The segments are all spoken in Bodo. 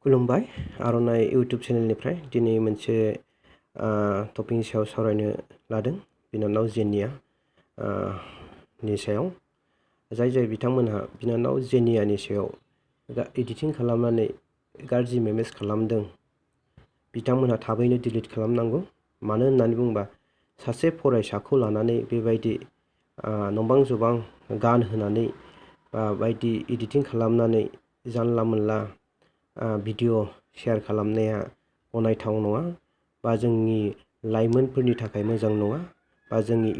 खुलुमबाय आर'नाइ इउटिउब चेनेलनिफ्राय दिनै मोनसे टपिकनि सायाव सावरायनो लादों बिनानाव जेनिया नि सायाव जाय बिथांमोनहा बिनानाव जेनियानि सायाव एडिटिं खालामनानै गाज्रि मेमेज खालामदों बिथांमोनहा थाबैनो डिलीट खालामनांगौ। मानो होननानै बुङोबा सासे फरायसाखौ लानानै बेबायदि नंबां जबां गान होनानै बायदि एडिटिं खालामनानै जानला मोनला भिडिअ शेयार खालामनाया गनायथाव नङा बा जोंनि लाइमोनफोरनि थाखाय मोजां नङा बा जोंनि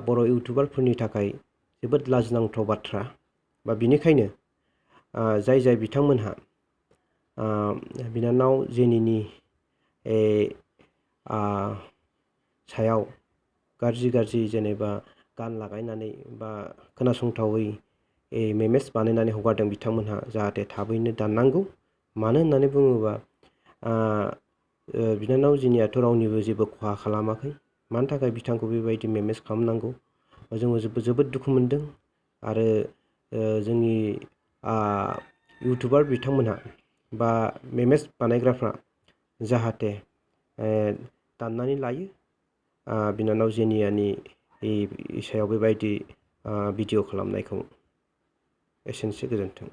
बर' इउटुबारफोरनि थाखाय जोबोद लाजिनांथाव बाथ्रा बा बिनिखायनो जाय बिथांमोनहा बिनानाव जेनिनि सायाव गाज्रि जेनेबा गान लागायनानै बा खोनासंथावै मेमेज बानायनानै हगारदों बिथांमोनहा जाहाथे थाबैनो दाननांगौ। मानो होननानै बुङोबा बिनानाव जेनियाथ' रावनिबो जेबो खहा खालामाखै, मानि थाखाय बिथांखौ बेबायदि मेमेज खालामनांगौ जोङो जोबोद दुखु मोनदों। आरो जोंनि इउटुबार बिथांमोनहा बा मेमेज बानायग्राफ्रा जाहाथे दाननानै लायो बिनानाव जेनियानि सायाव बेबायदि भिडिअ खालामनायखौ। एसेनोसै, गोजोन्थों।